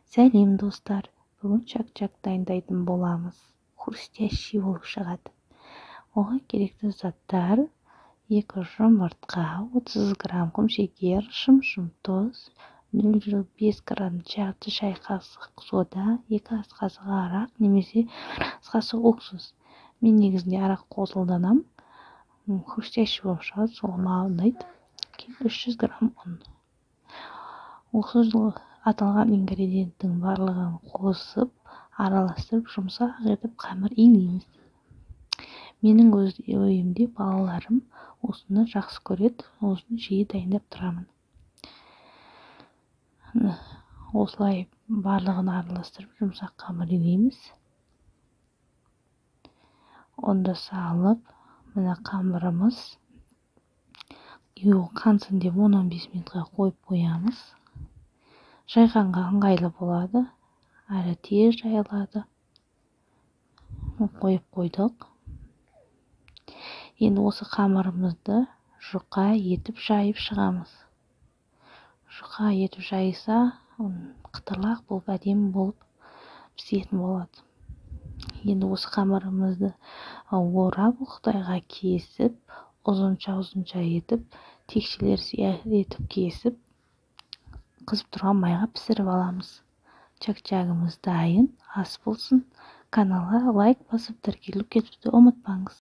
Сәлем, достар! Бүгін чак-чак дайындайтын боламыз. Хрустящий болып шығады. Оған керекті заттар: 2 жұмыртқа, 30 грамм құмшекер, шым-шым тұз, 0,5 грамм жарты шай қасық сода, 2 ас қасық арақ немесе 1 ас қасық уксус. Мен негізінде арақ қолданамын, хрустящий болып шығады, сол маған ұнайды. Кейін 300 грамм ұн. Осы аталған ингредиенттің барлығын қосып, араластырып, жұмсақ етіп қамыр илейміз. Менің өз үйімде балаларым осыны жақсы көреді, осыны жиі дайындап тұрамын. Осылай барлығын араластырып, жұмсақ қамыр илейміз. Ұнды салып, мына қамырымыз қансын деп 10-15 минутқа қойып қоямыз. Жайғанға ыңғайлы болады, әрі тез жайылады. Қойып қойдық. Енді осы қамырымызды жұқа етіп жайып шығамыз. Жұқа етіп жайса, қытырлақ болып, әдемі болып пісетін болады. Енді осы қамырымызды орап, оқтайға кесіп, ұзынша-ұзынша етіп, текшелер етіп кесіп, қызып тұрған майға пісіріп аламыз. Чак-чагымыз дайын. Ас болсын. Каналға лайк басып, тіркеліп кетуді ұмытпаңыз.